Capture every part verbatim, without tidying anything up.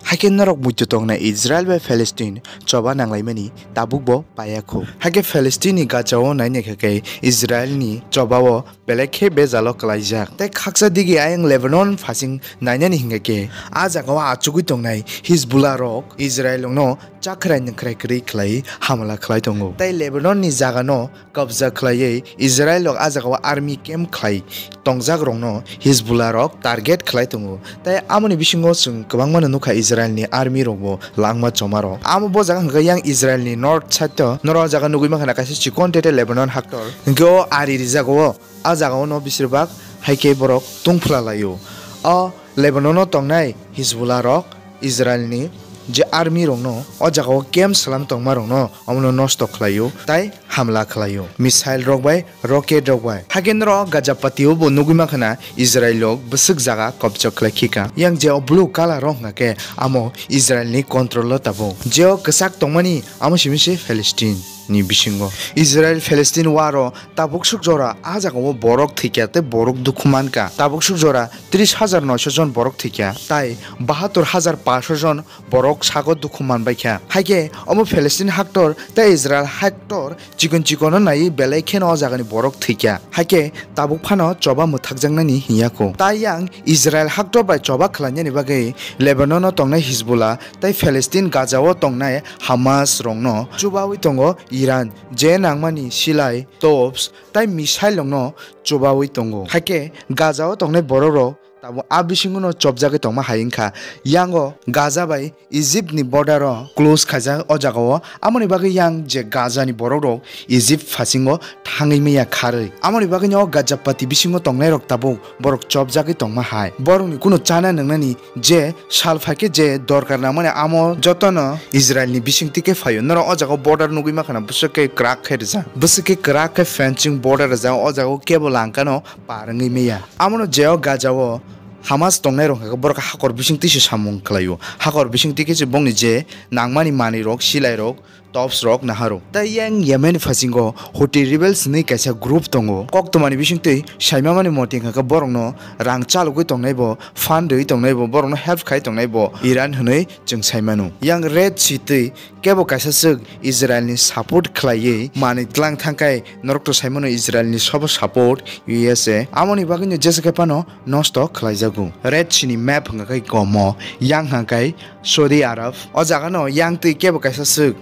Hakhe norok muitu tongnai Israel bai Palestine choba nanglaimani tabukbo paiya kho. Hakhe Palestine ni Gaza o naina khe khe Israel ni choba o belai khe bejalo kwlaijak. Tei khaksa digi ayang Lebanon phasing nainani hinkhe khe, a jaga o achugwi tongnai Hezbollah rok Israel rokno chakhrai nungkhrai kwrwi khlai hamla khlai tongo. Tei Lebanon ni jaga no kabja khlaiwi Israel rok a jaga o army camp khlai tongjak rokno Hezbollah rok target khlai tongo. Tei amoni bisingo chwng kwbangma no nukha Israel ni army rok bo langma choma rok. Amo bo jaga hwnkhe yang Israel ni north side o norok o jaga nugwi mankha na kaisa chikon tete Lebanon haktor. Hwnkhe o ari rijak o, a jaga o no bisirbak hai khe borok tungphla lai o. O Lebanon o tongnai Hezbollah rok Israel ni je army rokno o jaga o camp slam tongma rokno omono nosto khlai o tai hamla khlai o missile rok bai, rocket rok bai. Hakhe norok Gaza pati o bo nugwi mankha na Israel rok bwswk jaga kobjak khlai khika. Yang je o blue colour rok hwnkha khe amo Israel ni control o tabuk. Je o kwchak tongmani amo simi se Palestine ni bisingo. Israel Palestine war o tabuk suk jora a jaga o borok thwikya tei borok dukhu mankha. Tabuk suk jora tris hajar noisho jon borok thwikya, tai bahatur hajar pansho jon borok sago dukhu manbaikha. Haikhe omo Palestine haktor tei Israel haktor chikon chikono naiwi belai kheno o jagani borok thwikha. Haikhe tabuk phano choba mwthakjaknani hinya kho. Tai yang Israel haktor bai choba khlainani bagwi Lebanon o tongnai Hezbollah tei Palestine Gaza o tongnai Hamas rokno chubawi tongo Iran, je nangmani silai, tops, tai missile rokno chubawi tongo. Haikhe Gaza o tongnai borok rok tabuk a bisingo no chopjagwi tongma hai wngkha. Yango Gaza bai Egypt ni border o close khaijak o jaga o. Amoni bagwi yang je Gaza ni borok rok Egypt phasingo thangwi maya kharwi. Amoni bagwi no Gaza pati bisingo tongnai rok tabuk borok chopjagwi tongma hai. Borok ni kunu chana nwngnani je sal phaikhe je dorkar nangmani amo jotono Israel ni bisingtwi khe phaio. Norok o jaga o border nugwi mankha na bwswk khe kwrak khe rijak. Bwswk khe kwrak khe fencing border rijak. O jaga o kebo langkano par wngwi maya. Amono je o Gaza o Hamas tongnai rok hwnkha khe borok hakor bisingtwi se samung khlaio. Hakor bisingtwi khe se bongni je nangmani manwi rok, silai rok, tops rok, naharok. Tai yang Yemen phasingo Houthi rebels hinwi kaisa group tongo. Koktwmani bisingtwi saimamani moti hwnkha khe borokno rang chalogwi tongnai bo, fund rwwi tongnai bo, borokno help khai tongnai bo Iran hinwi chwng saimano. Yang Red Sea twi kebo kaisa swk Israel ni support khlaiwi manwi tlang thangkhai norok to saimano Israel ni sobo support U S A. Amoni bagwi no jesa khe phano nosto khlaijago. Red Sea ni map hwnkha khe komo, yang hwnkha khe Saudi Arab. O jaga no yang twi kebo kaisa swk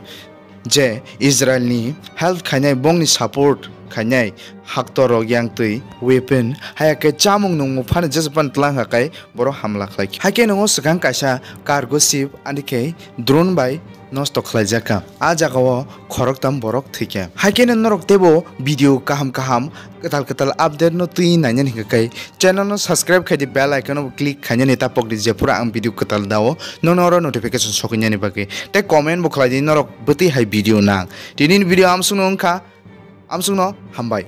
je Israel ni help khainai, bongni support khainai haktor rok yang twi weapon, haya khe chamung nungmung phano jesa phano tlang kha khe borok hamla khlai kha. Haikhe nungo swkang kaisa cargo ship ani khe drone bai nosto khlaijak kha. A jaga o khoroktham borok thwikha. Haikhe no norok teibo video kaham kaham kwtal kwtal update no twi nainani hwnkha khe channel no subscribe khai di, bell icon no click khainani tapok di, je phuru ang video kwtal dao nono oro notification sokhinani bagwi. Tei comment bo khlai di norok bwtwi hai video nang. Tini ni video amsukno wngkha, amsukno hambai.